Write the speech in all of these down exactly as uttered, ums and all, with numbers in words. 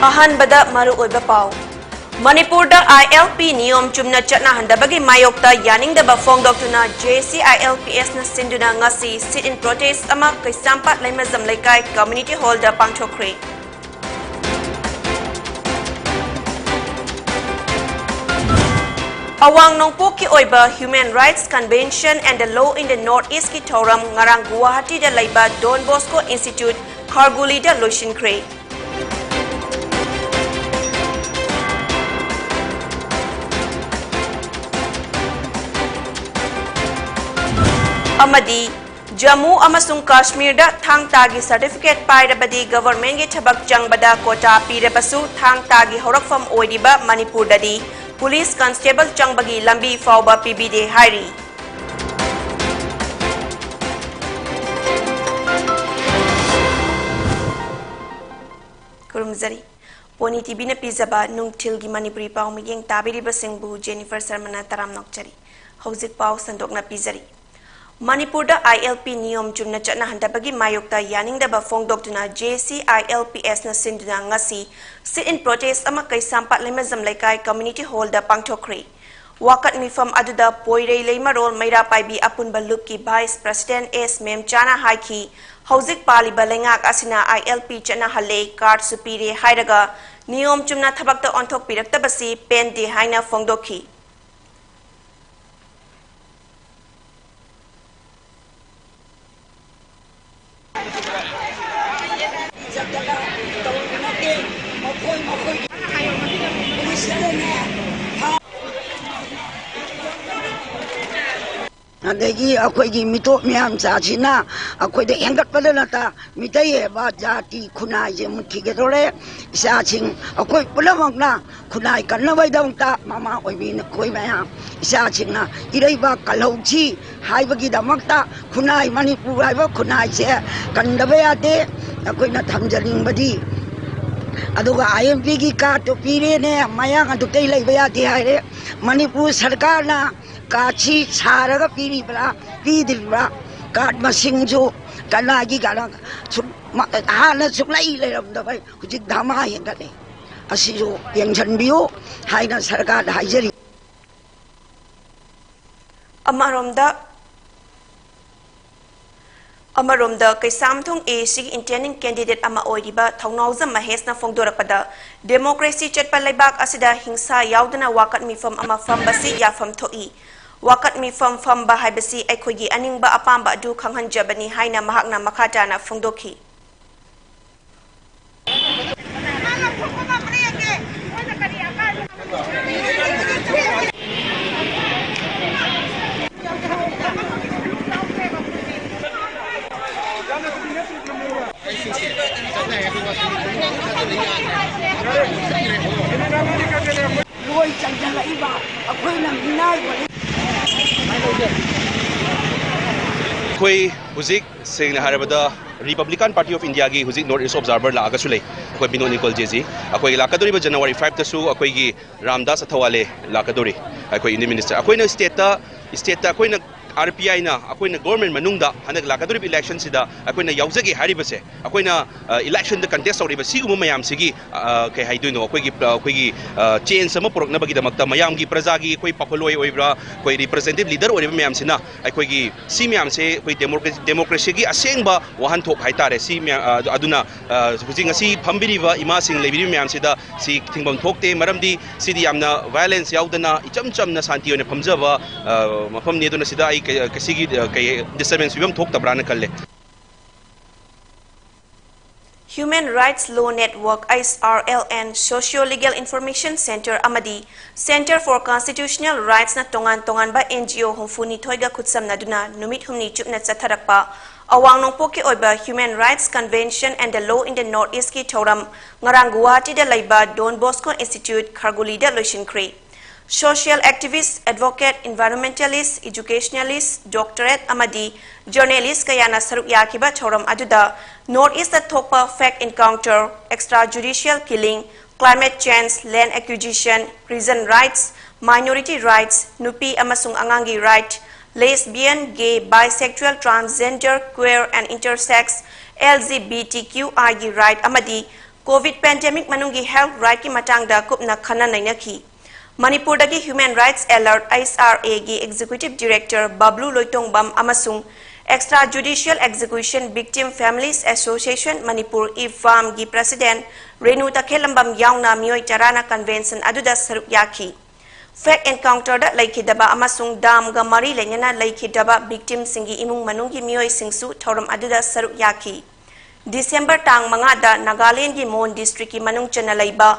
ꯑꯍꯥꯟꯕꯗ ꯃꯔꯨꯑꯣꯏꯕ ꯄꯥꯎ꯫ ꯃꯅꯤꯄꯨꯔꯗ ILP ꯅꯤꯌꯣꯝ ꯆꯨꯝꯅ ꯆꯠꯅꯍꯟꯗꯕꯒꯤ ꯃꯥꯌꯣꯛꯇ ꯌꯥꯅꯤꯡꯗꯕ ꯐꯣꯡꯗꯣꯛꯇꯨꯅ JAC ILPSꯅ ꯁꯤꯟꯗꯨꯅ ꯉꯁꯤ sit-in protest ꯑꯃ ꯀꯩꯁꯥꯝꯄꯥꯠ ꯂꯩꯃꯖꯝ ꯂꯩꯀꯥꯏ community hallꯗ ꯄꯥꯡꯊꯣꯛꯈ꯭ꯔꯦ꯫ ꯑꯋꯥꯡ ꯅꯣꯡꯄꯣꯛꯀꯤ ꯑꯣꯏꯕ Human Rights Convention and the Law in the North Eastꯀꯤ ꯊꯧꯔꯝ ꯉꯔꯥꯡ ꯒꯨꯋꯥꯍꯥꯇꯤꯗ ꯂꯩꯕ Don Bosco Institute ꯈꯥꯔꯒꯨꯂꯤꯗ ꯂꯣꯏꯁꯤꯟꯈ꯭ꯔꯦ꯫ ꯑꯃꯗꯤ ꯖꯝꯃꯨ ꯑꯃꯁꯨꯡ ꯀꯥꯁꯃꯤꯔꯗ ꯊꯥꯡ ꯇꯥꯒꯤ certificate ꯄꯥꯏꯔꯕꯗꯤ governmentꯀꯤ ꯊꯕꯛ ꯆꯪꯕꯗ quota ꯄꯤꯔꯕꯁꯨ ꯊꯥꯡ ꯇꯥꯒꯤ ꯍꯧꯔꯛꯐꯝ ꯑꯣꯏꯔꯤꯕ ꯃꯅꯤꯄꯨꯔꯗꯗꯤ police constable ꯆꯪꯕꯒꯤ ꯂꯝꯕꯤ ꯐꯥꯎꯕ ꯄꯤꯕꯤꯗꯦ ꯍꯥꯏꯔꯤ꯫ ꯈꯨꯔꯨꯝꯖꯔꯤ꯫ ꯄꯣꯅꯤ TVꯅ ꯄꯤꯖꯕ ꯅꯨꯡꯊꯤꯜꯒꯤ ꯃꯅꯤꯄꯨꯔꯤ ꯄꯥꯎ ꯃꯤꯠꯌꯦꯡ ꯇꯥꯕꯤꯔꯤꯕꯁꯤꯡꯕꯨ Jennifer Sharmaꯅ ꯇꯔꯥꯝꯅ ꯑꯣꯛꯆꯔꯤ꯫ ꯍꯧꯖꯤꯛ ꯄꯥꯎ ꯁꯟꯗꯣꯛꯅ ꯄꯤꯖꯔꯤ꯫ ꯃꯅꯤꯄꯨꯔꯗ ILP ꯅꯤꯌꯣꯝ ꯆꯨꯝꯅ ꯆꯠꯅꯍꯟꯗꯕꯒꯤ ꯃꯥꯌꯣꯛꯇ ꯌꯥꯅꯤꯡꯗꯕ ꯐꯣꯡꯗꯣꯛꯇꯨꯅ JAC ILPSꯅ ꯁꯤꯟꯗꯨꯅ ꯉꯁꯤ sit-in protest ꯑꯃ ꯀꯩꯁꯥꯝꯄꯥꯠ ꯂꯩꯃꯖꯝ ꯂꯩꯀꯥꯏ community hallꯗ ꯄꯥꯡꯊꯣꯛꯈ꯭ꯔꯦ꯫ ꯋꯥꯀꯠ ꯃꯤꯐꯝ ꯑꯗꯨꯗ ꯄꯣꯏꯔꯩ ꯂꯩꯃꯔꯣꯜ ꯃꯩꯔꯥ ꯄꯥꯏꯕꯤ ꯑꯄꯨꯟꯕ ꯂꯨꯞꯀꯤ vice president S ꯃꯦꯝꯆꯥꯅ ꯍꯥꯏꯈꯤ, ꯍꯧꯖꯤꯛ ꯄꯥꯜꯂꯤꯕ ꯂꯩꯉꯥꯛ ꯑꯁꯤꯅ ILP ꯆꯠꯅꯍꯜꯂꯦ, cardꯁꯨ ꯄꯤꯔꯦ ꯍꯥꯏꯔꯒ ꯅꯤꯌꯣꯝ ꯆꯨꯝꯅ ꯊꯕꯛꯇ ꯑꯣꯟꯊꯣꯛꯄꯤꯔꯛꯇꯕꯁꯤ ꯄꯦꯟꯗꯦ ꯍꯥꯏꯅ ꯐꯣꯡꯗꯣꯛꯈꯤ꯫ ꯑꯗꯒꯤ ꯑꯩꯈꯣꯏꯒꯤ ꯃꯤꯇꯣꯞ ꯃꯌꯥꯝ ꯆꯥꯁꯤꯅ ꯑꯩꯈꯣꯏꯗ ꯍꯦꯟꯒꯠꯄꯗ ꯅꯠꯇ ꯃꯤꯇꯩ ꯍꯥꯏꯕ ꯖꯥꯇꯤ ꯈꯨꯟꯅꯥꯏꯁꯦ ꯃꯨꯠꯈꯤꯒꯗꯧꯔꯦ꯫ ꯏꯆꯥꯁꯤꯡ ꯑꯩꯈꯣꯏ ꯄꯨꯝꯅꯃꯛꯅ ꯈꯨꯟꯅꯥꯏ ꯀꯟꯅꯕꯒꯤꯗꯃꯛꯇ ꯃꯃꯥ ꯑꯣꯏꯕꯤ ꯅꯈꯣꯏ ꯃꯌꯥꯝ ꯏꯆꯥꯁꯤꯡꯅ ꯏꯔꯩꯕꯥꯛ ꯀꯜꯍꯧꯁꯤ ꯍꯥꯏꯕꯒꯤꯗꯃꯛꯇ ꯈꯨꯟꯅꯥꯏ ꯃꯅꯤꯄꯨꯔ ꯍꯥꯏꯕ ꯈꯨꯟꯅꯥꯏꯁꯦ ꯀꯟꯗꯕ ꯌꯥꯗꯦ꯫ ꯑꯩꯈꯣꯏꯅ ꯊꯝꯖꯅꯤꯡꯕꯗꯤ ꯑꯗꯨꯒ ILPꯒꯤ cardꯇꯣ ꯄꯤꯔꯦꯅꯦ, ꯃꯌꯥꯡ ꯑꯗꯨ ꯀꯩ ꯂꯩꯕ ꯌꯥꯗꯦ ꯍꯥꯏꯔꯦ꯫ ꯃꯅꯤꯄꯨꯔ ꯁꯔꯀꯥꯔꯅ cardꯁꯤ ꯁꯥꯔꯒ ꯄꯤꯔꯤꯕ꯭ꯔꯥ, ꯄꯤꯗ꯭ꯔꯤꯕ꯭ꯔꯥ? Card ꯃꯁꯤꯡꯁꯨ ꯀꯅꯥꯒꯤ ꯀꯅꯥ ꯁꯨꯝ ꯃ-, ꯍꯥꯟꯅ ꯁꯨꯡꯂꯩ ꯂꯩꯔꯝꯗꯕ ꯍꯧꯖꯤꯛ ꯙꯃꯥ ꯍꯦꯟꯒꯠꯂꯦ꯫ ꯑꯁꯤꯁꯨ ꯌꯦꯡꯁꯤꯟꯕꯤꯌꯨ ꯍꯥꯏꯅ ꯁꯔꯀꯥꯔꯗ ꯍꯥꯏꯖꯔꯤ꯫ ꯑꯃꯔꯣꯝꯗ, ꯑꯃꯔꯣꯝꯗ ꯀꯩꯁꯥꯝꯊꯣꯡ A Cꯒꯤ intending candidate ꯑꯃ ꯑꯣꯏꯔꯤꯕ ꯊꯧꯅꯥꯎꯖꯝ ꯃꯍꯦꯁꯅ ꯐꯣꯡꯗꯣꯔꯛꯄꯗ, democracy ꯆꯠꯄ ꯂꯩꯕꯥꯛ ꯑꯁꯤꯗ ꯍꯤꯡꯁꯥ ꯌꯥꯎꯗꯅ ꯋꯥꯀꯠ ꯃꯤꯐꯝ ꯑꯃ ꯐꯝꯕꯁꯤ ꯌꯥꯐꯝ ꯊꯣꯛꯏ꯫ ꯋꯥꯀꯠ ꯃꯤꯐꯝ ꯐꯝꯕ ꯍꯥꯏꯕꯁꯤ ꯑꯩꯈꯣꯏꯒꯤ ꯑꯅꯤꯡꯕ ꯑꯄꯥꯝꯕ ꯑꯗꯨ ꯈꯪꯍꯟꯖꯕꯅꯤ ꯍꯥꯏꯅ ꯃꯍꯥꯛꯅ ꯃꯈꯥ ꯇꯥꯅ ꯐꯣꯡꯗꯣꯛꯈꯤ꯫ ꯂꯣꯏ ꯆꯪꯁꯤꯜꯂꯛꯏꯕ ꯑꯩꯈꯣꯏꯅ ꯃꯤꯅꯥꯏ ꯑꯣꯏ꯫ ꯑꯩꯈꯣꯏ ꯍꯧꯖꯤꯛ ꯁꯦꯡꯅ ꯍꯥꯏꯔꯕꯗ Republican Party of Indiaꯒꯤ ꯍꯧꯖꯤꯛ North East Observer ꯂꯥꯛꯑꯒꯁꯨ ꯂꯩ꯫ ꯑꯩꯈꯣꯏ ꯕꯤꯅꯣꯗ ꯅꯤꯀꯣꯜꯖꯦꯖꯤ꯫ ꯑꯩꯈꯣꯏꯒꯤ ꯂꯥꯛꯀꯗꯧꯔꯤꯕ January fiveꯇꯁꯨ ꯑꯩꯈꯣꯏꯒꯤ ꯔꯥꯝꯗꯥꯁ ꯑꯊꯋꯥꯂꯦ ꯂꯥꯛꯀꯗꯧꯔꯤ, ꯑꯩꯈꯣꯏ Union Minister꯫ ꯑꯩꯈꯣꯏꯅ stateꯇ, stateꯇ ꯑꯩꯈꯣꯏꯅ RPIꯅ ꯑꯩꯈꯣꯏꯅ government ꯃꯅꯨꯡꯗ ꯍꯟꯗꯛ ꯂꯥꯛꯀꯗꯧꯔꯤꯕ electionꯁꯤꯗ ꯑꯩꯈꯣꯏꯅ ꯌꯥꯎꯖꯒꯦ ꯍꯥꯏꯔꯤꯕꯁꯦ, ꯑꯩꯈꯣꯏꯅ, ꯑ, electionꯗ contest ꯇꯧꯔꯤꯕ ꯁꯤꯒꯨꯝꯕ ꯃꯌꯥꯝꯁꯤꯒꯤ, ꯑ, ꯀꯩ ꯍꯥꯏꯗꯣꯏꯅꯣ, ꯑꯩꯈꯣꯏꯒꯤ, ꯑ, ꯑꯩꯈꯣꯏꯒꯤ, ꯑ, change ꯑꯃ ꯄꯨꯔꯛꯅꯕꯒꯤꯗꯃꯛꯇ ꯃꯌꯥꯝꯒꯤ, ꯄ꯭ꯔꯖꯥꯒꯤ, ꯑꯩꯈꯣꯏ ꯄꯥꯈꯣꯜꯂꯣꯏ ꯑꯣꯏꯕ꯭ꯔꯥ, ꯑꯩꯈꯣꯏ representative leader ꯑꯣꯏꯔꯤꯕ ꯃꯌꯥꯝꯁꯤꯅ ꯑꯩꯈꯣꯏꯒꯤ ꯁꯤ ꯃꯌꯥꯝꯁꯦ ꯑꯩꯈꯣꯏ democracy, democracyꯒꯤ ꯑꯁꯦꯡꯕ ꯋꯥꯍꯟꯊꯣꯛ ꯍꯥꯏꯇꯥꯔꯦ꯫ ꯁꯤ ꯃꯌꯥꯝ, ꯑ, ꯑꯗꯨꯅ, ꯑ, ꯍꯧꯖꯤꯛ ꯉꯁꯤ ꯐꯝꯕꯤꯔꯤꯕ ꯏꯃꯥꯁꯤꯡ, ꯂꯩꯕꯤꯔꯤꯕ ꯃꯌꯥꯝꯁꯤꯗ ꯁꯤ ꯊꯤꯡꯐꯝ ꯊꯣꯛꯇꯦ꯫ ꯃꯔꯝꯗꯤ ꯁꯤꯗꯤ ꯌꯥꯝꯅ violence ꯌꯥꯎꯗꯅ ꯏꯆꯝ ꯆꯝꯅ ꯁꯥꯟꯇꯤ ꯑꯣꯏꯅ ꯐꯝꯖꯕ, ꯑ, ꯃꯐꯝꯅꯤ꯫ ꯑꯗꯨꯅ ꯁꯤꯗ ꯑꯩ ꯀ-, ꯀ-, ꯁꯤꯒꯤ, ꯑ, ꯀꯩ disturbance ꯐꯤꯕꯝ ꯊꯣꯛꯇꯕ꯭ꯔꯥꯅ ꯈꯜꯂꯦ꯫ Human Rights Law Network, H R L N, Socio Legal Information Centre ꯑꯃꯗꯤ Centre for Constitutional Rightsꯅ ꯇꯣꯉꯥꯟ ꯇꯣꯉꯥꯟꯕ N G O ꯍꯨꯝꯐꯨ ꯅꯤꯊꯣꯏꯒ ꯈꯨꯠꯁꯝꯅꯗꯨꯅ ꯅꯨꯃꯤꯠ ꯍꯨꯝꯅꯤ ꯆꯨꯞꯅ ꯆꯠꯊꯔꯛꯄ ꯑꯋꯥꯡ ꯅꯣꯡꯄꯣꯛꯀꯤ ꯑꯣꯏꯕ Human Rights Convention and the Law in the North Eastꯀꯤ ꯊꯧꯔꯝ ꯉꯔꯥꯡ ꯒꯨꯋꯥꯍꯥꯇꯤꯗ ꯂꯩꯕ Don Bosco Institute ꯈꯔꯒꯨꯂꯤꯗ ꯂꯣꯏꯁꯤꯟꯈ꯭ꯔꯦ꯫ Social activist, advocate, environmentalist, educationalist, doctorate ꯑꯃꯗꯤ journalist ꯀꯌꯥꯅ ꯁꯔꯨꯛ ꯌꯥꯈꯤꯕ ꯊꯧꯔꯝ ꯑꯗꯨꯗ North Eastꯇ ꯊꯣꯛꯄ fake encounter, extrajudicial killing, climate change, land acquisition, prison rights, minority rights, ꯅꯨꯄꯤ ꯑꯃꯁꯨꯡ ꯑꯉꯥꯡꯒꯤ right, lesbian, gay, bisexual, transgender, queer and intersex, L G B T Q I ꯒꯤ right ꯑꯃꯗꯤ COVID pandemic ꯃꯅꯨꯡꯒꯤ health rightꯀꯤ ꯃꯇꯥꯡꯗ ꯀꯨꯞꯅ ꯈꯟꯅ ꯅꯩꯅꯈꯤ꯫ ꯃꯅꯤꯄꯨꯔꯗꯒꯤ Human Rights Alert, H R A ꯒꯤ Executive Director ꯕꯕ꯭ꯂꯨ ꯂꯣꯏꯇꯣꯡꯕꯝ ꯑꯃꯁꯨꯡ Extrajudicial Execution Victim Families Association Manipur, IFFAM ꯒꯤ President ꯔꯦꯅꯨ ꯇꯈꯦꯜꯂꯝꯕꯝ ꯌꯥꯎꯅ ꯃꯤꯑꯣꯏ ꯇꯔꯥꯅ convention ꯑꯗꯨꯗ ꯁꯔꯨꯛ ꯌꯥꯈꯤ꯫ Fake encounterꯗ ꯂꯩꯈꯤꯗꯕ ꯑꯃꯁꯨꯡ ꯗꯥꯝꯒ ꯃꯔꯤ ꯂꯩꯅꯅ ꯂꯩꯈꯤꯗ꯭ꯔꯕ victimꯁꯤꯡꯒꯤ ꯏꯃꯨꯡ ꯃꯅꯨꯡꯒꯤ ꯃꯤꯑꯣꯏꯁꯤꯡꯁꯨ ꯊꯧꯔꯝ ꯑꯗꯨꯗ ꯁꯔꯨꯛ ꯌꯥꯈꯤ꯫ December ꯇꯥꯡ ꯃꯉꯥꯗ ꯅꯥꯒꯥꯂꯦꯟꯒꯤ ꯃꯣꯟ districtꯀꯤ ꯃꯅꯨꯡ ꯆꯟꯅ ꯂꯩꯕ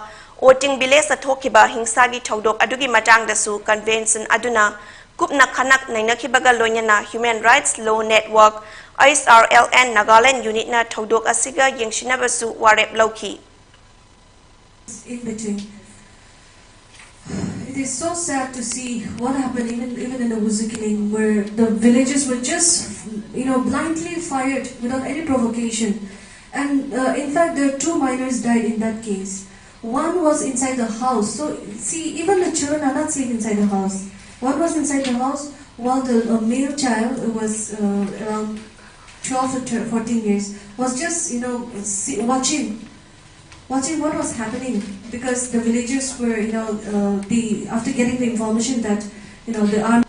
ꯑꯣꯇꯤꯡ villageꯇ ꯊꯣꯛꯈꯤꯕ ꯍꯤꯡꯁꯥꯒꯤ ꯊꯧꯗꯣꯛ ꯑꯗꯨꯒꯤ ꯃꯇꯥꯡꯗꯁꯨ convention ꯑꯗꯨꯅ ꯀꯨꯞꯅ ꯈꯟꯅ ꯅꯩꯅꯈꯤꯕꯒ ꯂꯣꯏꯅꯅ Human Rights Law Network, H R L N Nagaland unitꯅ ꯊꯧꯗꯣꯛ ꯑꯁꯤꯒ ꯌꯦꯡꯁꯤꯟꯅꯕꯁꯨ ꯋꯥꯔꯦꯞ ꯂꯧꯈꯤ꯫ In between. It is so sad to see what happened even, even in the Wuzukiling, where the villagers were just, you know, blindly fired without any provocation. And uh, in fact, there are two minors died in that case. One was inside the house. So, see, even the children are not safe inside the house. One was inside the house, while the a male child who was uh, around twelve to fourteen years was just, you know, see, watching watching what was happening, because the villagers were, you know, uh, the after getting the information that, you know, the army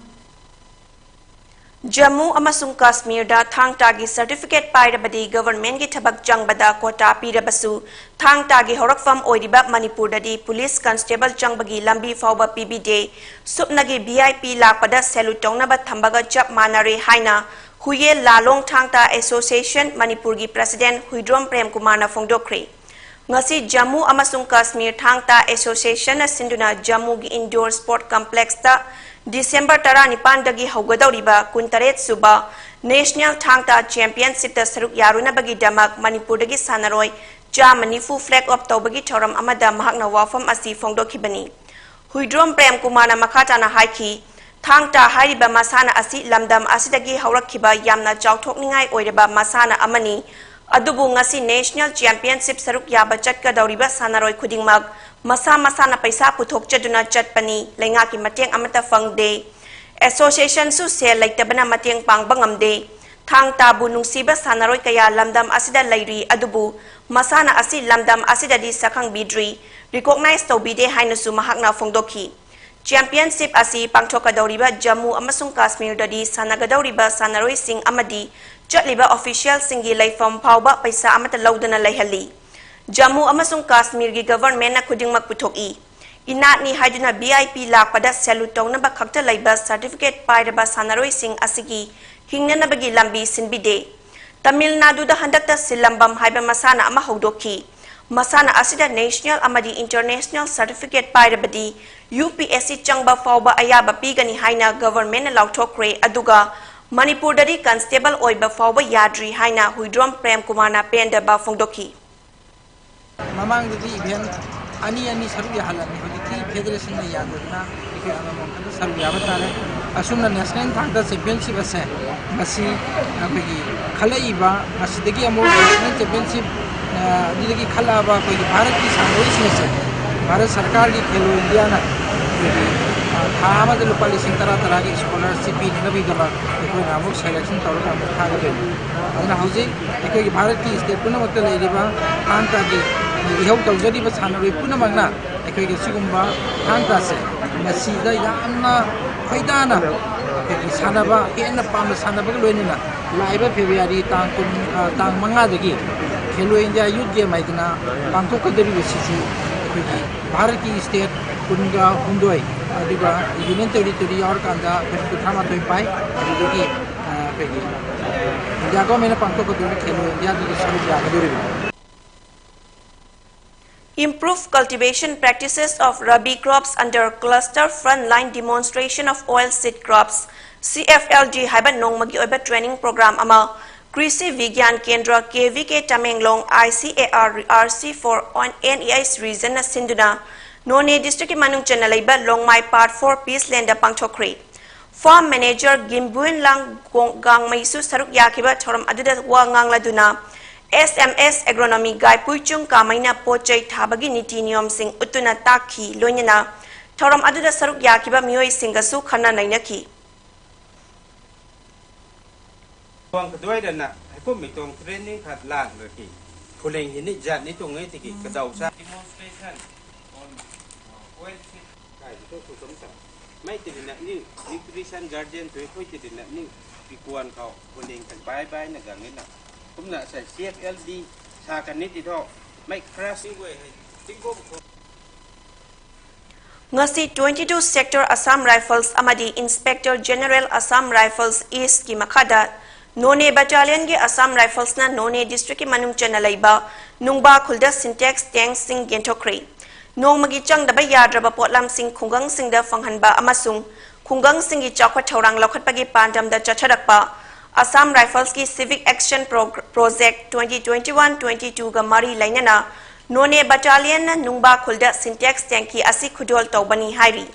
Jammu ꯑꯃꯁꯨꯡ ꯀꯥꯁꯃꯤꯔꯗ ꯊꯥꯡ ꯇꯥꯒꯤ certificate ꯄꯥꯏꯔꯕꯗꯤ governmentꯀꯤ ꯊꯕꯛ ꯆꯪꯕꯗ quota ꯄꯤꯔꯕꯁꯨ, ꯊꯥꯡ ꯇꯥꯒꯤ ꯍꯧꯔꯛꯐꯝ ꯑꯣꯏꯔꯤꯕ ꯃꯅꯤꯄꯨꯔꯗꯗꯤ police constable ꯆꯪꯕꯒꯤ ꯂꯝꯕꯤ ꯐꯥꯎꯕ ꯄꯤꯕꯤꯗꯦ꯫ ꯁꯨꯞꯅꯒꯤ V I P ꯂꯥꯛꯄꯗ salute ꯇꯧꯅꯕ ꯊꯝꯕꯒ ꯆꯞ ꯃꯥꯟꯅꯔꯦ ꯍꯥꯏꯅ ꯍꯨꯌꯦꯜ ꯂꯥꯂꯣꯡ ꯊꯥꯡ ꯇꯥ Association ꯃꯅꯤꯄꯨꯔꯒꯤ President ꯍꯨꯏꯗ꯭ꯔꯣꯝ ꯄ꯭ꯔꯦꯝꯀꯨꯃꯥꯔꯅ ꯐꯣꯡꯗꯣꯛꯈ꯭ꯔꯦ꯫ ꯉꯁꯤ ꯖꯝꯃꯨ ꯑꯃꯁꯨꯡ ꯀꯥꯁꯃꯤꯔ ꯊꯥꯡ ꯇꯥ Associationꯅ ꯁꯤꯟꯗꯨꯅ ꯖꯝꯃꯨꯒꯤ indoor sport complexꯇ December ꯇꯔꯥꯅꯤꯄꯥꯟꯗꯒꯤ ꯍꯧꯒꯗꯧꯔꯤꯕ ꯀꯨꯟꯇꯔꯦꯠ ꯁꯨꯕ National ꯊꯥꯡ ꯇꯥ Championshipꯇ ꯁꯔꯨꯛ ꯌꯥꯔꯨꯅꯕꯒꯤꯗꯃꯛ ꯃꯅꯤꯄꯨꯔꯗꯒꯤ ꯁꯥꯟꯅꯔꯣꯏ ꯆꯥꯝꯃ ꯅꯤꯐꯨ flag off ꯇꯧꯕꯒꯤ ꯊꯧꯔꯝ ꯑꯃꯗ ꯃꯍꯥꯛꯅ ꯋꯥꯐꯝ ꯑꯁꯤ ꯐꯣꯡꯗꯣꯛꯈꯤꯕꯅꯤ꯫ ꯍꯨꯏꯗ꯭ꯔꯣꯝ ꯄ꯭ꯔꯦꯝꯀꯨꯃꯥꯔꯅ ꯃꯈꯥ ꯇꯥꯅ ꯍꯥꯏꯈꯤ, ꯊꯥꯡ ꯇꯥ ꯍꯥꯏꯔꯤꯕ ꯃꯁꯥꯟꯅ ꯑꯁꯤ ꯂꯝꯗꯝ ꯑꯁꯤꯗꯒꯤ ꯍꯧꯔꯛꯈꯤꯕ ꯌꯥꯝꯅ ꯆꯥꯎꯊꯣꯛꯅꯤꯡꯉꯥꯏ ꯑꯣꯏꯔꯕ ꯃꯁꯥꯟꯅ ꯑꯃꯅꯤ꯫ ꯑꯗꯨꯕꯨ ꯉꯁꯤ National Championship ꯁꯔꯨꯛ ꯌꯥꯕ ꯆꯠꯀꯗꯧꯔꯤꯕ ꯁꯥꯟꯅꯔꯣꯏ ꯈꯨꯗꯤꯡꯃꯛ ꯃꯁꯥ ꯃꯁꯥꯅ ꯄꯩꯁꯥ ꯄꯨꯊꯣꯛꯆꯗꯨꯅ ꯆꯠꯄꯅꯤ, ꯂꯩꯉꯥꯛꯀꯤ ꯃꯇꯦꯡ ꯑꯃꯠꯇ ꯐꯪꯗꯦ꯫ ꯑꯦꯁꯣꯁꯤꯌꯦꯁꯟꯁꯨ ꯁꯦꯜ ꯂꯩꯇꯕꯅ ꯃꯇꯦꯡ ꯄꯥꯡꯕ ꯉꯝꯗꯦ꯫ ꯊꯥꯡ ꯇꯥꯕꯨ ꯅꯨꯡꯁꯤꯕ ꯁꯥꯟꯅꯔꯣꯏ ꯀꯌꯥ ꯂꯝꯗꯝ ꯑꯁꯤꯗ ꯂꯩꯔꯤ, ꯑꯗꯨꯕꯨ ꯃꯁꯥꯟꯅ ꯑꯁꯤ ꯂꯝꯗꯝ ꯑꯁꯤꯗꯗꯤ ꯁꯛꯈꯪꯕꯤꯗ꯭ꯔꯤ, ꯔꯤꯀꯣꯛꯅꯥꯏꯖ ꯇꯧꯕꯤꯗꯦ ꯍꯥꯏꯅꯁꯨ ꯃꯍꯥꯛꯅ ꯐꯣꯡꯗꯣꯛꯈꯤ꯫ ꯆꯦꯝꯄꯤꯌꯟꯁꯤꯞ ꯑꯁꯤ ꯄꯥꯡꯊꯣꯛꯀꯗꯧꯔꯤꯕ ꯖꯝꯃꯨ ꯑꯃꯁꯨꯡ ꯀꯥꯁꯃꯤꯔꯗꯗꯤ ꯁꯥꯟꯅꯒꯗꯧꯔꯤꯕ ꯁꯥꯟꯅꯔꯣꯏꯁꯤꯡ ꯑꯃꯗꯤ ꯆꯠꯂꯤꯕ ꯑꯣꯐꯤꯁꯤꯌꯦꯜꯁꯤꯡꯒꯤ ꯂꯩꯐꯝ ꯐꯥꯎꯕ ꯄꯩꯁꯥ ꯑꯃꯠꯇ ꯂꯧꯗꯅ ꯂꯩꯍꯜꯂꯤ꯫ ꯖꯝꯃꯨ ꯑꯃꯁꯨꯡ ꯀꯥꯁꯃꯤꯔꯒꯤ ꯒꯚꯔꯟꯃꯦꯟꯠꯅ ꯈꯨꯗꯤꯡꯃꯛ ꯄꯨꯊꯣꯛꯏ꯫ ꯏꯅꯥꯠꯅꯤ ꯍꯥꯏꯗꯨꯅ ꯚꯤ ꯑꯥꯏ ꯄꯤ ꯂꯥꯛꯄꯗ ꯁꯦꯂꯨꯠ ꯇꯧꯅꯕ ꯈꯛꯇ ꯂꯩꯕ ꯁꯔꯇꯤꯐꯤꯀꯦꯠ ꯄꯥꯏꯔꯕ ꯁꯥꯟꯅꯔꯣꯏꯁꯤꯡ ꯑꯁꯤꯒꯤ ꯍꯤꯡꯅꯅꯕꯒꯤ ꯂꯝꯕꯤ ꯁꯤꯟꯕꯤꯗꯦ꯫ ꯇꯥꯃꯤꯜ ꯅꯥꯗꯨꯗ ꯍꯟꯗꯛꯇ ꯁꯤꯂꯝꯕꯝ ꯍꯥꯏꯕ ꯃꯁꯥꯟꯅ ꯑꯃ ꯍꯧꯗꯣꯛꯈꯤ꯫ ꯃꯁꯥꯟꯅ ꯑꯁꯤꯗ ꯅꯦꯁꯅꯦꯜ ꯑꯃꯗꯤ ꯏꯟꯇꯔꯅꯦꯁꯅꯦꯜ ꯁꯔꯇꯤꯐꯤꯀꯦꯠ ꯄꯥꯏꯔꯕꯗꯤ ꯌꯨ ꯄꯤ ꯑꯦꯁ ꯁꯤ ꯆꯪꯕ ꯐꯥꯎꯕ ꯑꯌꯥꯕ ꯄꯤꯒꯅꯤ ꯍꯥꯏꯅ ꯒꯚꯔꯟꯃꯦꯟꯠꯅ ꯂꯥꯎꯊꯣꯛꯈ꯭ꯔꯦ꯫ ꯑꯗꯨꯒ ꯃꯅꯤꯄꯨꯔꯗꯗꯤ ꯀꯟꯁꯇꯦꯕꯜ ꯑꯣꯏꯕ ꯐꯥꯎꯕ ꯌꯥꯗ꯭ꯔꯤ ꯍꯥꯏꯅ ꯍꯨꯏꯗ꯭ꯔꯣꯝ ꯄ꯭ꯔꯦꯝ ꯀꯨꯃꯥꯔꯅ ꯄꯦꯟꯗꯕ ꯐꯣꯡꯗꯣꯛꯈꯤ꯫ ꯃꯃꯥꯡꯗꯗꯤ ꯏꯚꯦꯟꯠ ꯑꯅꯤ ꯑꯅꯤ ꯁꯔꯨꯛ ꯌꯥꯍꯜꯂꯝꯃꯤ꯫ ꯍꯧꯖꯤꯛꯇꯤ ꯐꯦꯗꯔꯦꯁꯟꯅ ꯌꯥꯗꯗꯅ ꯑꯩꯈꯣꯏ ꯑꯃꯃꯝ ꯈꯛꯇ ꯁꯔꯨꯛ ꯌꯥꯕ ꯇꯥꯔꯦ꯫ ꯑꯁꯨꯝꯅ ꯅꯦꯁꯅꯦꯜ ꯊꯥꯛꯇ ꯆꯦꯝꯄꯤꯌꯟꯁꯤꯞ ꯑꯁꯦ ꯃꯁꯤ ꯑꯩꯈꯣꯏꯒꯤ ꯈꯜꯂꯛꯏꯕ, ꯃꯁꯤꯗꯒꯤ ꯑꯃꯨꯛ ꯅꯦꯁꯅꯦꯜ ꯆꯦꯝꯄꯤꯌꯟꯁꯤꯞ, ꯑ, ꯑꯗꯨꯗꯒꯤ ꯈꯜꯂꯛꯑꯕ ꯑꯩꯈꯣꯏꯒꯤ ꯚꯥꯔꯠꯀꯤ ꯁꯥꯟꯅꯔꯣꯏꯁꯤꯡ ꯑꯁꯦ ꯚꯥꯔꯠ ꯁꯔꯀꯥꯔꯒꯤ ꯈꯦꯂꯣ ꯏꯟꯗꯤꯌꯥꯅ ꯑꯩꯈꯣꯏꯒꯤ, ꯑ, ꯊꯥ ꯑꯃꯗ ꯂꯨꯄꯥ ꯂꯤꯁꯤꯡ ꯇꯔꯥ ꯇꯔꯥꯒꯤ ꯁ꯭ꯀꯣꯂꯔꯁꯤꯞ ꯄꯤꯅꯅꯕꯒꯤꯗꯃꯛ ꯑꯩꯈꯣꯏꯅ ꯑꯃꯨꯛ ꯁꯦꯂꯦꯛꯁꯟ ꯇꯧꯔꯒ ꯑꯃꯨꯛ ꯊꯥꯒꯗꯣꯏꯅꯤ꯫ ꯑꯗꯨꯅ ꯍꯧꯖꯤꯛ ꯑꯩꯈꯣꯏꯒꯤ ꯚꯥꯔꯠꯀꯤ ꯁ꯭ꯇꯦꯠ ꯄꯨꯝꯅꯃꯛꯇ ꯂꯩꯔꯤꯕ ꯊꯥꯡ ꯇꯥꯒꯤ ꯏꯍꯧ ꯇꯧꯖꯔꯤꯕ ꯁꯥꯟꯅꯔꯣꯏ ꯄꯨꯝꯅꯃꯛꯅ ꯑꯩꯈꯣꯏꯒꯤ ꯁꯤꯒꯨꯝꯕ ꯊꯥꯡ ꯇꯥꯁꯦ ꯃꯁꯤꯗ ꯌꯥꯝꯅ ꯈꯣꯏꯗꯥꯅ ꯑꯩꯈꯣꯏꯒꯤ ꯁꯥꯟꯅꯕ ꯍꯦꯟꯅ ꯄꯥꯝꯅ ꯁꯥꯟꯅꯕꯒ ꯂꯣꯏꯅꯅ ꯂꯥꯛꯏꯕ ꯐꯦꯕ꯭ꯔꯨꯋꯥꯔꯤ ꯇꯥꯡ ꯀꯨꯟ, ꯑ, ꯇꯥꯡ ꯃꯉꯥꯗꯒꯤ ꯈꯦꯂꯣ ꯏꯟꯗꯤꯌꯥ ꯌꯨꯠ ꯒꯦꯝ ꯍꯥꯏꯗꯅ ꯄꯥꯡꯊꯣꯛꯀꯗꯧꯔꯤꯕꯁꯤꯁꯨ ꯑꯩꯈꯣꯏꯒꯤ ꯚꯥꯔꯠꯀꯤ ꯁ꯭ꯇꯦꯠ ꯀꯨꯟꯒ ꯍꯨꯝꯗꯣꯏ, ꯑꯗꯨꯒ ꯌꯨꯅꯤꯌꯟ ꯇꯦꯔꯤꯇꯣꯔꯤ ꯌꯥꯎꯔꯀꯥꯟꯗ ꯑꯩꯈꯣꯏ ꯀꯨꯟꯊ꯭ꯔꯥ ꯃꯥꯊꯣꯏ ꯄꯥꯏ꯫ ꯑꯗꯨꯗꯒꯤ, ꯑ, ꯑꯩꯈꯣꯏꯒꯤ, ꯑ, ꯏꯟꯗꯤꯌꯥ ꯒꯣꯔꯃꯦꯟꯅ ꯄꯥꯡꯊꯣꯛꯀꯗꯧꯔꯤꯕ ꯈꯦꯂꯣ ꯏꯟꯗꯤꯌꯥꯗꯨꯗ ꯁꯔꯨꯛ ꯌꯥꯒꯗꯧꯔꯤꯕꯅꯤ꯫ Improve cultivation practices of Rabi crops under cluster frontline demonstration of oil seed crops, C F L D ꯍꯥꯏꯕ ꯅꯣꯡꯃꯒꯤ ꯑꯣꯏꯕ ꯇ꯭ꯔꯦꯅꯤꯡ ꯄ꯭ꯔꯣꯒ꯭ꯔꯥꯝ ꯑꯃ ꯀ꯭ꯔꯤꯁꯤ ꯚꯤꯒ꯭ꯌꯥꯟ ꯀꯦꯟꯗ꯭ꯔ, K V K Tamenglong, I C A R R C for N E S regionꯅ ꯁꯤꯟꯗꯨꯅ ꯅꯣꯅꯦ ꯗꯤꯁꯇ꯭ꯔꯤꯛꯀꯤ ꯃꯅꯨꯡ ꯆꯟꯅ ꯂꯩꯕ Longmai part four peace land ꯄꯥꯡꯊꯣꯛꯈ꯭ꯔꯦ꯫ ꯐꯥꯔꯝ ꯃꯦꯅꯦꯖꯔ ꯒꯤꯝꯕꯨꯟ ꯂꯥꯡ ꯒꯣꯡ-, ꯒꯥꯡꯃꯩꯁꯨ ꯁꯔꯨꯛ ꯌꯥꯈꯤꯕ ꯊꯧꯔꯝ ꯑꯗꯨꯗ ꯋꯥ ꯉꯥꯡꯂꯗꯨꯅ S M S Agronomy Guy ꯄꯨꯏꯆꯨꯡ ꯀꯥꯃꯩꯅ ꯄꯣꯠ ꯆꯩ ꯊꯥꯕꯒꯤ ꯅꯤꯇꯤ ꯅꯤꯌꯣꯝꯁꯤꯡ ꯎꯠꯇꯨꯅ ꯇꯥꯛꯈꯤ꯫ ꯂꯣꯏꯅꯅ ꯊꯧꯔꯝ ꯑꯗꯨꯗ ꯁꯔꯨꯛ ꯌꯥꯈꯤꯕ ꯃꯤꯑꯣꯏꯁꯤꯡꯒꯁꯨ ꯈꯟꯅ ꯅꯩꯅꯈꯤ꯫ ꯋꯥꯡꯈꯗꯣꯏꯔꯅ ꯍꯩꯀꯨꯝ ꯃꯤꯇꯣꯡ training ꯈꯔ ꯂꯥꯛꯂꯒꯤ ꯈꯨꯂꯦꯡ ꯍꯤꯅꯤ ꯖꯥꯠꯅꯤ ꯇꯣꯡꯉꯩ ꯇꯤꯀꯤ ꯀꯗꯥꯎ ꯁꯥ demonstration on oil seed ꯀꯥꯏꯗꯨꯗ ꯈꯨꯁꯝ ꯁꯥ ꯃꯩ ꯇꯤꯔꯤꯅ ꯅꯤꯡ nutrition garden ꯇꯨ ꯑꯩꯈꯣꯏ ꯇꯤꯔꯤꯅ ꯅꯤꯡ ꯄꯤꯀꯣꯟ ꯈꯥꯎ ꯈꯨꯂꯦꯡ ꯇꯪ ꯕꯥꯏ ꯕꯥꯏꯅ ꯒꯪꯉꯤꯅ ꯀꯨꯝꯅ ꯁꯥ CFLD ꯁꯥ ꯀꯟꯅꯤ ꯇꯤꯊꯣ ꯃꯩ crushing ꯑꯣꯏ ꯍꯥꯏ ꯇꯤꯡꯒꯣꯝ ꯈꯣ ꯉꯁꯤ twenty-two Sector Assam Rifles ꯑꯃꯗꯤ Inspector General Assam Rifles East ꯀꯤ ꯃꯈꯥꯗ ꯅꯣꯅꯦ Battalion ꯒꯤ Assam Rifles ꯅ ꯅꯣꯅꯦ district ꯀꯤ ꯃꯅꯨꯡ ꯆꯟꯅ ꯂꯩꯕ ꯅꯨꯡꯕꯥ ꯈꯨꯜꯗ Sintex tank ꯁꯤꯡ ꯌꯦꯟꯊꯣꯛꯈ꯭ꯔꯦ꯫ ꯅꯣꯡꯃꯒꯤ ꯆꯪꯗꯕ ꯌꯥꯗ꯭ꯔꯕ ꯄꯣꯠꯂꯝꯁꯤꯡ ꯈꯨꯡꯒꯪꯁꯤꯡꯗ ꯐꯪꯍꯟꯕ ꯑꯃꯁꯨꯡ ꯈꯨꯡꯒꯪꯁꯤꯡꯒꯤ ꯆꯥꯎꯈꯠ ꯊꯧꯔꯥꯡ ꯂꯧꯈꯠꯄꯒꯤ ꯄꯥꯟꯗꯝꯗ ꯆꯠꯊꯔꯛꯄ Assam Rifles ꯀꯤ Civic Action Pro-, Project twenty twenty-one twenty-two ꯒ ꯃꯔꯤ ꯂꯩꯅꯅ ꯅꯣꯅꯦ Battalion ꯅ ꯅꯨꯡꯕꯥ ꯈꯨꯜꯗ Sintex tank ꯑꯁꯤ ꯈꯨꯗꯣꯜ ꯇꯧꯕꯅꯤ ꯍꯥꯏꯔꯤ꯫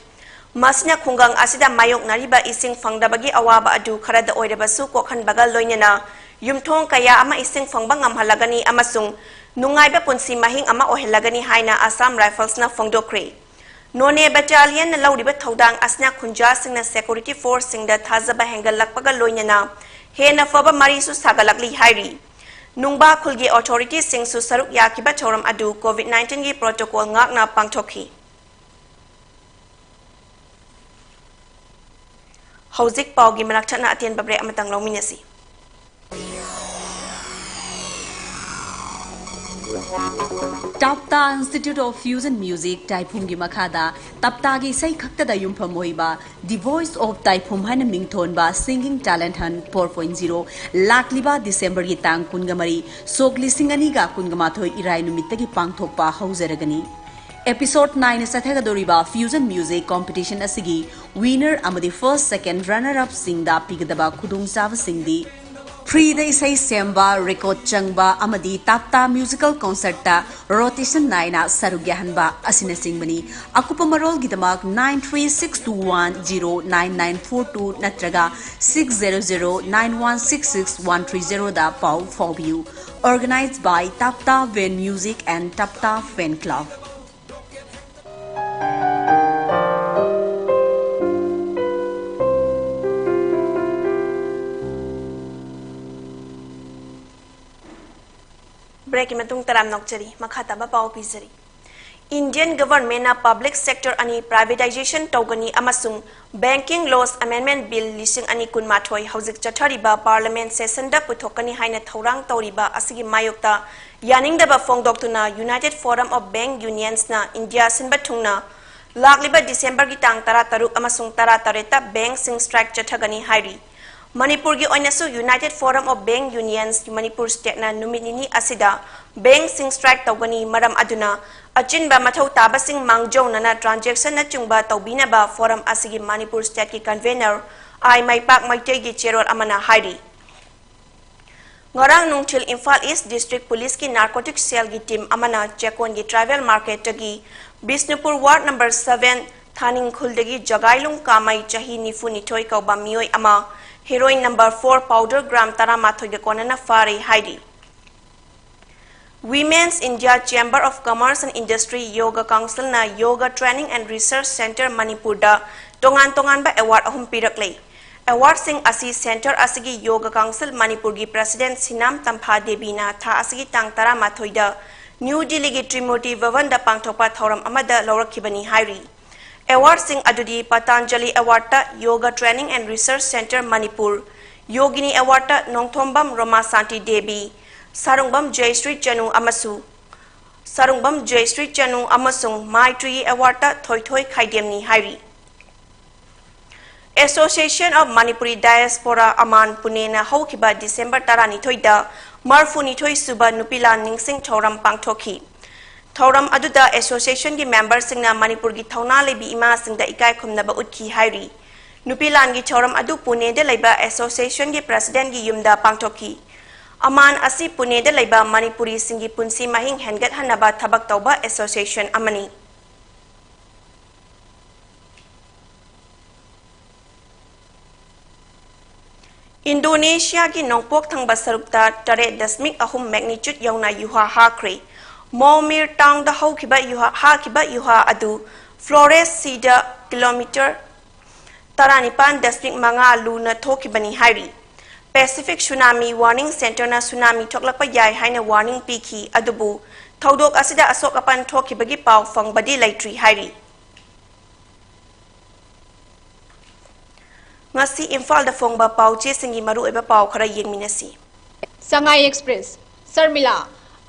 ꯃꯁꯤꯅ ꯈꯨꯡꯒꯪ ꯑꯁꯤꯗ ꯃꯥꯌꯣꯛꯅꯔꯤꯕ ꯏꯁꯤꯡ ꯐꯪꯗꯕꯒꯤ ꯑꯋꯥꯕ ꯑꯗꯨ ꯈꯔꯗ ꯑꯣꯏꯔꯕꯁꯨ ꯀꯣꯛꯍꯟꯕꯒ ꯂꯣꯏꯅꯅ ꯌꯨꯝꯊꯣꯡ ꯀꯌꯥ ꯑꯃ ꯏꯁꯤꯡ ꯐꯪꯕ ꯉꯝꯍꯜꯂꯒꯅꯤ ꯑꯃꯁꯨꯡ ꯅꯨꯡꯉꯥꯏꯕ ꯄꯨꯟꯁꯤ ꯃꯍꯤꯡ ꯑꯃ ꯑꯣꯏꯍꯜꯂꯒꯅꯤ ꯍꯥꯏꯅ Assam Rifles ꯅ ꯐꯣꯡꯗꯣꯛꯈ꯭ꯔꯦ꯫ ꯅꯣꯅꯦ Battalion ꯅ ꯂꯧꯔꯤꯕ ꯊꯧꯗꯥꯡ ꯑꯁꯤꯅ ꯈꯨꯟꯖꯥꯁꯤꯡꯅ security force ꯁꯤꯡꯗ ꯊꯥꯖꯕ ꯍꯦꯟꯒꯠꯂꯛꯄꯒ ꯂꯣꯏꯅꯅ ꯍꯦꯟꯅ ꯐꯕ ꯃꯔꯤꯁꯨ ꯁꯥꯒꯠꯂꯛꯂꯤ ꯍꯥꯏꯔꯤ꯫ ꯅꯨꯡꯕꯥ ꯈꯨꯜꯒꯤ authority ꯁꯤꯡꯁꯨ ꯁꯔꯨꯛ ꯌꯥꯈꯤꯕ ꯊꯧꯔꯝ ꯑꯗꯨ COVID nineteen ꯒꯤ protocol ꯉꯥꯛꯅ ꯄꯥꯡꯊꯣꯛꯈꯤ꯫ ꯍꯧꯖꯤꯛ ꯄꯥꯎꯒꯤ ꯃꯅꯥꯛ ꯊꯠꯅ ꯑꯇꯦꯟꯕ break ꯑꯃꯇꯪ ꯂꯧꯃꯤꯟꯅꯁꯤ꯫ ꯇꯥꯞꯇꯥ Institute of Fusion Music ꯇꯥꯏꯐꯨꯝꯒꯤ ꯃꯈꯥꯗ ꯇꯥꯞꯇꯥꯒꯤ ꯏꯁꯩ ꯈꯛꯇꯗ ꯌꯨꯝꯐꯝ ꯑꯣꯏꯕ The Voice of ꯇꯥꯏꯐꯨꯝ ꯍꯥꯏꯅ ꯃꯤꯡꯊꯣꯟꯕ singing talent hunt four point zero ꯂꯥꯛꯂꯤꯕ December ꯒꯤ ꯇꯥꯡ ꯀꯨꯟꯒ ꯃꯔꯤ, ꯁꯣꯛ ꯂꯤꯁꯤꯡ ꯑꯅꯤꯒ ꯀꯨꯟꯒ ꯃꯥꯊꯣꯏ ꯏꯔꯥꯏ ꯅꯨꯃꯤꯠꯇꯒꯤ ꯄꯥꯡꯊꯣꯛꯄ ꯍꯧꯖꯔꯒꯅꯤ꯫ Episode nine ꯆꯠꯊꯒꯗꯧꯔꯤꯕ Fusion Music Competition ꯑꯁꯤꯒꯤ winner ꯑꯃꯗꯤ first, second, runner up ꯁꯤꯡꯗ ꯄꯤꯒꯗꯕ ꯈꯨꯗꯣꯡꯆꯥꯕꯁꯤꯡꯗꯤ: free ꯗ ꯏꯁꯩ ꯁꯦꯝꯕ, record ꯆꯪꯕ ꯑꯃꯗꯤ ꯇꯥꯞꯇꯥ musical concert ꯇ rotation ꯅꯥꯏꯅ ꯁꯔꯨꯛ ꯌꯥꯍꯟꯕ ꯑꯁꯤꯅꯆꯤꯡꯕꯅꯤ꯫ ꯑꯀꯨꯞꯄ ꯃꯔꯣꯜꯒꯤꯗꯃꯛ nine three six two one zero nine nine four two ꯅꯠꯇ꯭ꯔꯒ six zero zero nine one six six one three zero ꯗ ꯄꯥꯎ ꯐꯥꯎꯕꯤꯌꯨ꯫ Organized by Tapta Van Music and Tapta Fan Club. Breakꯀꯤ ꯃꯇꯨꯡ ꯇꯔꯥꯝꯅ ꯑꯣꯛꯆꯔꯤ꯫ ꯃꯈꯥ ꯇꯥꯕ ꯄꯥꯎ ꯄꯤꯖꯔꯤ꯫ Indian governmentꯅ public sector ꯑꯅꯤ privatization ꯇꯧꯒꯅꯤ ꯑꯃꯁꯨꯡ Banking Laws Amendment Bill ꯂꯤꯁꯤꯡ ꯑꯅꯤ ꯀꯨꯟꯃꯥꯊꯣꯏ ꯍꯧꯖꯤꯛ ꯆꯠꯊꯔꯤꯕ parliament sessionꯗ ꯄꯨꯊꯣꯛꯀꯅꯤ ꯍꯥꯏꯅ ꯊꯧꯔꯥꯡ ꯇꯧꯔꯤꯕ ꯑꯁꯤꯒꯤ ꯃꯥꯌꯣꯛꯇ ꯌꯥꯅꯤꯡꯗꯕ ꯐꯣꯡꯗꯣꯛꯇꯨꯅ United Forum of Bank Unionsꯅ India ꯁꯤꯟꯕ ꯊꯨꯡꯅ ꯂꯥꯛꯂꯤꯕ Decemberꯒꯤ ꯇꯥꯡ ꯇꯔꯥꯇꯔꯨꯛ ꯑꯃꯁꯨꯡ ꯇꯔꯥꯇꯔꯦꯠꯇ bankꯁꯤꯡ strike ꯆꯠꯊꯒꯅꯤ ꯍꯥꯏꯔꯤ꯫ ꯃꯅꯤꯄꯨꯔꯒꯤ ꯑꯣꯏꯅꯁꯨ United Forum of Bank Unions Manipur stateꯅ ꯅꯨꯃꯤꯠ ꯅꯤꯅꯤ ꯑꯁꯤꯗ bankꯁꯤꯡ strike ꯇꯧꯒꯅꯤ꯫ ꯃꯔꯝ ꯑꯗꯨꯅ ꯑꯆꯤꯟꯕ ꯃꯊꯧ ꯇꯥꯕꯁꯤꯡ ꯃꯥꯡꯖꯧꯅꯅ transactionꯅꯆꯤꯡꯕ ꯇꯧꯕꯤꯅꯕ forum ꯑꯁꯤꯒꯤ ꯃꯅꯤꯄꯨꯔ stateꯀꯤ convener ꯑꯥꯏ ꯃꯥꯏꯄꯥꯛ ꯃꯩꯇꯩꯒꯤ ꯆꯦꯔꯣꯜ ꯑꯃꯅ ꯍꯥꯏꯔꯤ꯫ ꯉꯔꯥꯡ ꯅꯨꯡꯊꯤꯜ Imphal East District Policeꯀꯤ narcotic cellꯒꯤ team ꯑꯃꯅ ꯆꯦꯛꯀꯣꯟꯒꯤ tribal marketꯇꯒꯤ Bishnupur ward number seven ꯊꯥꯅꯤꯡꯈꯨꯜꯗꯒꯤ ꯖꯒꯥꯏꯂꯨꯡ ꯀꯥꯃꯩ ꯆꯍꯤ ꯅꯤꯐꯨ ꯅꯤꯊꯣꯏ ꯀꯧꯕ ꯃꯤꯑꯣꯏ ꯑꯃ heroin number four powder gram ꯇꯔꯥꯃꯥꯊꯣꯏꯒ ꯀꯣꯟꯅꯅ ꯐꯥꯔꯦ ꯍꯥꯏꯔꯤ꯫ Women's India Chamber of Commerce and Industry Yoga Councilꯅ Yoga Training and Research Centre ꯃꯅꯤꯄꯨꯔꯗ ꯇꯣꯉꯥꯟ ꯇꯣꯉꯥꯟꯕ award ꯑꯍꯨꯝ ꯄꯤꯔꯛꯂꯦ꯫ Awardꯁꯤꯡ ꯑꯁꯤ centre ꯑꯁꯤꯒꯤ Yoga Council ꯃꯅꯤꯄꯨꯔꯒꯤ president ꯁꯤꯅꯥꯝ ꯇꯝꯐꯥ ꯗꯦꯕꯤꯅ ꯊꯥ ꯑꯁꯤꯒꯤ ꯇꯥꯡ ꯇꯔꯥꯃꯥꯊꯣꯏꯗ ꯅ꯭ꯌꯨ ꯗꯤꯜꯂꯤꯒꯤ ꯇ꯭ꯔꯤꯃꯨꯔꯇꯤ ꯚꯕꯟꯗ ꯄꯥꯡꯊꯣꯛꯄ ꯊꯧꯔꯝ ꯑꯃꯗ ꯂꯧꯔꯛꯈꯤꯕꯅꯤ ꯍꯥꯏꯔꯤ꯫ Awardꯁꯤꯡ ꯑꯗꯨꯗꯤ Patanjali Awardꯇ Yoga Training and Research Centre Manipur, Yogini Awardꯇ Nongthombam ꯔꯣꯃꯥ ꯁꯥꯟꯇꯤ ꯗꯦꯕꯤ, ꯁꯥꯔꯨꯡꯕꯝ ꯖꯌꯁ꯭ꯔꯤ ꯆꯅꯨ ꯑꯃꯁꯨ ꯁꯥꯔꯨꯡꯕꯝ ꯖꯌꯁ꯭ꯔꯤ ꯆꯅꯨ ꯑꯃꯁꯨꯡ Maitri Awardꯇ ꯊꯣꯏꯊꯣꯏ ꯈꯥꯏꯗꯦꯝꯅꯤ ꯍꯥꯏꯔꯤ꯫ Association of Manipuri Diaspora ꯑꯃꯥꯟ ꯄꯨꯅꯦꯅ ꯍꯧꯈꯤꯕ December ꯇꯔꯥꯅꯤꯊꯣꯏꯗ ꯃꯔꯐꯨꯅꯤꯊꯣꯏ ꯁꯨꯕ ꯅꯨꯄꯤ ꯂꯥꯟ ꯅꯤꯡꯁꯤꯡ ꯊꯧꯔꯝ ꯄꯥꯡꯊꯣꯛꯈꯤ꯫ ꯊꯧꯔꯝ ꯑꯗꯨꯗ associationꯒꯤ memberꯁꯤꯡꯅ ꯃꯅꯤꯄꯨꯔꯒꯤ ꯊꯧꯅꯥ ꯂꯩꯕꯤ ꯏꯃꯥꯁꯤꯡꯗ ꯏꯀꯥꯏ ꯈꯨꯝꯅꯕ ꯎꯠꯈꯤ ꯍꯥꯏꯔꯤ꯫ ꯅꯨꯄꯤ ꯂꯥꯟꯒꯤ ꯊꯧꯔꯝ ꯑꯗꯨ ꯄꯨꯅꯦꯗ ꯂꯩꯕ associationꯒꯤ presidentꯒꯤ ꯌꯨꯝꯗ ꯄꯥꯡꯊꯣꯛꯈꯤ꯫ ꯑꯃꯥꯟ ꯑꯁꯤ ꯄꯨꯅꯦꯗ ꯂꯩꯕ ꯃꯅꯤꯄꯨꯔꯤꯁꯤꯡꯒꯤ ꯄꯨꯟꯁꯤ ꯃꯍꯤꯡ ꯍꯦꯟꯒꯠꯍꯟꯅꯕ ꯊꯕꯛ ꯇꯧꯕ association ꯑꯃꯅꯤ꯫ ꯏꯟꯗꯣꯅꯦꯁꯤꯌꯥꯒꯤ ꯅꯣꯡꯄꯣꯛ ꯊꯪꯕ ꯁꯔꯨꯛꯇ ꯇꯔꯦꯠ ꯗꯁꯃꯤꯛ ꯑꯍꯨꯝ magnitude ꯌꯧꯅ ꯌꯨꯍꯥ ꯍꯥꯈ꯭ꯔꯦ꯫ ꯃꯣꯃꯤꯔ townꯗ ꯍꯧꯈꯤꯕ ꯌꯨꯍꯥ, ꯍꯥꯈꯤꯕ ꯌꯨꯍꯥ ꯑꯗꯨ Flores Seaꯗ kilometre ꯇꯔꯥꯅꯤꯄꯥꯟ ꯗꯁꯃꯤꯛ ꯃꯉꯥ ꯂꯨꯅ ꯊꯣꯛꯈꯤꯕꯅꯤ ꯍꯥꯏꯔꯤ꯫ Pacific Tsunami Warning Centerꯅ tsunami ꯊꯣꯛꯂꯛꯄ ꯌꯥꯏ ꯍꯥꯏꯅ warning ꯄꯤꯈꯤ, ꯑꯗꯨꯕꯨ ꯊꯧꯗꯣꯛ ꯑꯁꯤꯗ ꯑꯁꯣꯛ ꯑꯄꯟ ꯊꯣꯛꯈꯤꯕꯒꯤ ꯄꯥꯎ ꯐꯪꯕꯗꯤ ꯂꯩꯇ꯭ꯔꯤ ꯍꯥꯏꯔꯤ꯫ ꯉꯁꯤ ꯏꯝꯐꯥꯜꯗ ꯐꯣꯡꯕ ꯄꯥꯎ ꯆꯦꯁꯤꯡꯒꯤ ꯃꯔꯨꯑꯣꯏꯕ ꯄꯥꯎ ꯈꯔ ꯌꯦꯡꯃꯤꯟꯅꯁꯤ꯫ Sangai Express, ꯁꯔꯃꯤꯂꯥ,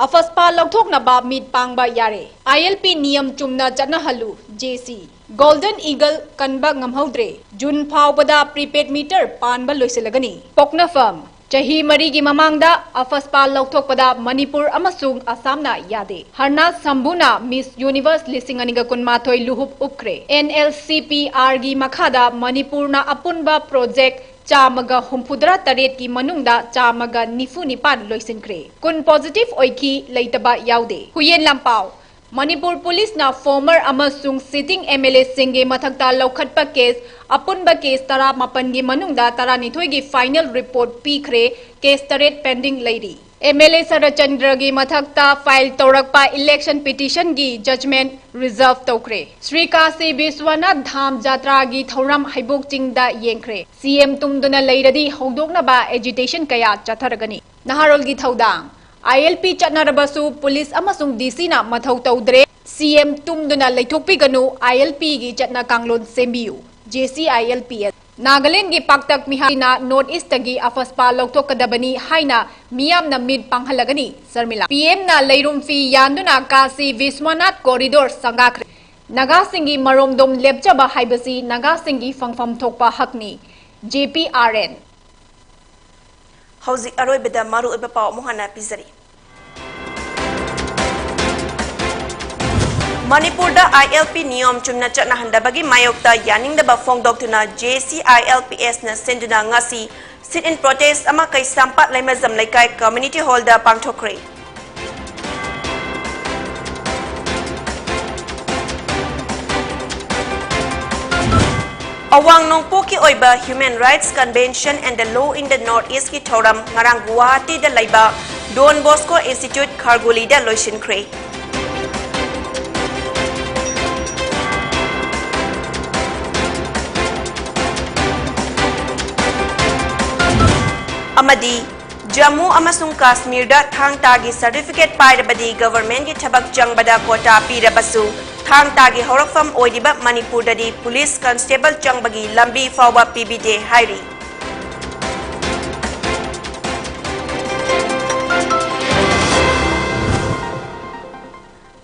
ꯑꯐꯁꯄꯥ ꯂꯧꯊꯣꯛꯅꯕ ꯃꯤꯠ ꯄꯥꯡꯕ ꯌꯥꯔꯦ꯫ ILP ꯅꯤꯌꯝ ꯆꯨꯝꯅ ꯆꯠꯅꯍꯜꯂꯨ, JC꯫ Golden Eagle ꯀꯟꯕ ꯉꯝꯍꯧꯗ꯭ꯔꯦ꯫ ꯖꯨꯟ ꯐꯥꯎꯕꯗ prepaid meter ꯄꯥꯟꯕ ꯂꯣꯏꯁꯤꯜꯂꯒꯅꯤ꯫ ꯄꯣꯛꯅꯐꯝ, ꯆꯍꯤ ꯃꯔꯤꯒꯤ ꯃꯃꯥꯡꯗ ꯑꯐꯁꯄꯥ ꯂꯧꯊꯣꯛꯄꯗ ꯃꯅꯤꯄꯨꯔ ꯑꯃꯁꯨꯡ ꯑꯁꯥꯝꯅ ꯌꯥꯗꯦ꯫ ꯍꯔꯅꯥꯖ ꯁꯝꯚꯨꯅ Miss Universe ꯂꯤꯁꯤꯡ ꯑꯅꯤꯒ ꯀꯨꯟꯃꯥꯊꯣꯏ ꯂꯨꯍꯨꯞ ꯎꯞꯈ꯭ꯔꯦ꯫ NLCPRꯒꯤ ꯃꯈꯥꯗ ꯃꯅꯤꯄꯨꯔꯅ ꯑꯄꯨꯟꯕ project ꯆꯥꯝꯃꯒ ꯍꯨꯝꯐꯨꯇꯔꯥ ꯇꯔꯦꯠꯀꯤ ꯃꯅꯨꯡꯗ ꯆꯥꯝꯃꯒ ꯅꯤꯐꯨ ꯅꯤꯄꯥꯟ ꯂꯣꯏꯁꯤꯟꯈ꯭ꯔꯦ꯫ ꯀꯨꯟ positive ꯑꯣꯏꯈꯤ, ꯂꯩꯇꯕ ꯌꯥꯎꯗꯦ꯫ ꯍꯨꯏꯌꯦꯟ ꯂꯥꯟꯄꯥꯎ, ꯃꯅꯤꯄꯨꯔ ꯄꯨꯂꯤꯁꯅ former ꯑꯃꯁꯨꯡ sitting MLAꯁꯤꯡꯒꯤ ꯃꯊꯛꯇ ꯂꯧꯈꯠꯄ case, ꯑꯄꯨꯟꯕ case ꯇꯔꯥꯃꯥꯄꯟꯒꯤ ꯃꯅꯨꯡꯗ ꯇꯔꯥꯅꯤꯊꯣꯏꯒꯤ final report ꯄꯤꯈ꯭ꯔꯦ, case ꯇꯔꯦꯠ pending ꯂꯩꯔꯤ꯫ MLA ꯁꯔꯠꯆꯟꯗ꯭ꯔꯒꯤ ꯃꯊꯛꯇ file ꯇꯧꯔꯛꯄ election petitionꯒꯤ judgment reserve ꯇꯧꯈ꯭ꯔꯦ꯫ ꯁ꯭ꯔꯤ ꯀꯥꯁꯤ ꯕꯤꯁ꯭ꯋꯅꯥꯊ ꯙꯥꯝ ꯖꯥꯇ꯭ꯔꯥꯒꯤ ꯊꯧꯔꯝ ꯍꯩꯕꯣꯛ ꯆꯤꯡꯗ ꯌꯦꯡꯈ꯭ꯔꯦ꯫ CM ꯇꯨꯝꯗꯨꯅ ꯂꯩꯔꯗꯤ ꯍꯧꯗꯣꯛꯅꯕ agitation ꯀꯌꯥ ꯆꯠꯊꯔꯒꯅꯤ꯫ ꯅꯍꯥꯔꯣꯜꯒꯤ ꯊꯧꯗꯥꯡ, ILP ꯆꯠꯅꯔꯕꯁꯨ ꯄꯨꯂꯤꯁ ꯑꯃꯁꯨꯡ DCꯅ ꯃꯊꯧ ꯇꯧꯗ꯭ꯔꯦ꯫ CM ꯇꯨꯝꯗꯨꯅ ꯂꯩꯊꯣꯛꯄꯤꯒꯅꯨ, ILPꯒꯤ ꯆꯠꯅ ꯀꯥꯡꯂꯣꯟ ꯁꯦꯝꯕꯤꯌꯨ꯫ JCILPS꯫ ꯅꯥꯒꯥꯂꯦꯟꯗꯒꯤ ꯄꯥꯛꯇꯛ ꯃꯤꯍꯥꯏꯅ North Eastꯇꯒꯤ ꯑꯐꯁꯄꯥ ꯂꯧꯊꯣꯛꯀꯗꯕꯅꯤ ꯍꯥꯏꯅ ꯃꯤꯌꯥꯝꯅ ꯃꯤꯠ ꯄꯥꯡꯍꯜꯂꯒꯅꯤ, ꯁꯔꯃꯤꯂꯥ꯫ PMꯅ ꯂꯩꯔꯨꯝ ꯐꯤ ꯌꯥꯟꯗꯨꯅ ꯀꯥꯁꯤ ꯕꯤꯁ꯭ꯋꯅꯥꯊ corridor ꯁꯪꯒꯥꯈ꯭ꯔꯦ꯫ ꯅꯥꯒꯥꯁꯤꯡꯒꯤ ꯃꯔꯣꯝꯗꯣꯝ ꯂꯦꯞꯆꯕ ꯍꯥꯏꯕꯁꯤ ꯅꯥꯒꯥꯁꯤꯡꯒꯤ ꯐꯪꯐꯝ ꯊꯣꯛꯄ ꯍꯛꯅꯤ꯫ JPRN꯫ ꯍꯧꯖꯤꯛ ꯑꯔꯣꯏꯕꯗ ꯃꯔꯨꯑꯣꯏꯕ ꯄꯥꯎ ꯑꯃꯨꯛ ꯍꯟꯅ ꯄꯤꯖꯔꯤ꯫ ꯃꯅꯤꯄꯨꯔꯗ ILP ꯅꯤꯌꯣꯝ ꯆꯨꯝꯅ ꯆꯠꯅꯍꯟꯗꯕꯒꯤ ꯃꯥꯌꯣꯛꯇ ꯌꯥꯅꯤꯡꯗꯕ ꯐꯣꯡꯗꯣꯛꯇꯨꯅ JCILPSꯅ ꯁꯤꯟꯗꯨꯅ ꯉꯁꯤ sit-in protest ꯑꯃ ꯀꯩꯁꯥꯝꯄꯥꯠ ꯂꯩꯃꯖꯝ ꯂꯩꯀꯥꯏ community hallꯗ ꯄꯥꯡꯊꯣꯛꯈ꯭ꯔꯦ꯫ ꯑꯋꯥꯡ ꯅꯣꯡꯄꯣꯛꯀꯤ ꯑꯣꯏꯕ Human Rights Convention and the Law in the North Eastꯀꯤ ꯊꯧꯔꯝ ꯉꯔꯥꯡ ꯒꯨꯋꯥꯍꯥꯇꯤꯗ ꯂꯩꯕ Don Bosco Institute ꯈꯥꯔꯒꯣꯂꯤꯗ ꯂꯣꯏꯁꯤꯟꯈ꯭ꯔꯦ꯫ ꯑꯃꯗꯤ ꯖꯝꯃꯨ ꯑꯃꯁꯨꯡ ꯀꯥꯁꯃꯤꯔꯗ ꯊꯥꯡ ꯇꯥꯒꯤ ꯁꯔꯇꯤꯐꯤꯀꯦꯠ ꯄꯥꯏꯔꯕꯗꯤ ꯒꯚꯔꯟꯃꯦꯟꯠꯀꯤ ꯊꯕꯛ ꯆꯪꯕꯗ ꯀꯣꯇꯥ ꯄꯤꯔꯕꯁꯨ, ꯊꯥꯡ ꯇꯥꯒꯤ ꯍꯧꯔꯛꯐꯝ ꯑꯣꯏꯔꯤꯕ ꯃꯅꯤꯄꯨꯔꯗꯗꯤ ꯄꯨꯂꯤꯁ ꯀꯟꯁꯇꯦꯕꯜ ꯆꯪꯕꯒꯤ ꯂꯝꯕꯤ ꯐꯥꯎꯕ ꯄꯤꯕꯤꯗꯦ ꯍꯥꯏꯔꯤ꯫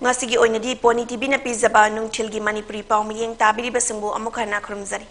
ꯉꯁꯤꯒꯤ ꯑꯣꯏꯅꯗꯤ ꯄꯣꯅꯤ ꯇꯤꯚꯤꯅ ꯄꯤꯖꯕ ꯅꯨꯡꯊꯤꯜꯒꯤ ꯃꯅꯤꯄꯨꯔꯤ ꯄꯥꯎ ꯃꯤꯠꯌꯦꯡ ꯇꯥꯕꯤꯔꯤꯕꯁꯤꯡꯕꯨ ꯑꯃꯨꯛ ꯍꯟꯅ ꯈꯨꯔꯨꯝꯖꯔꯤ꯫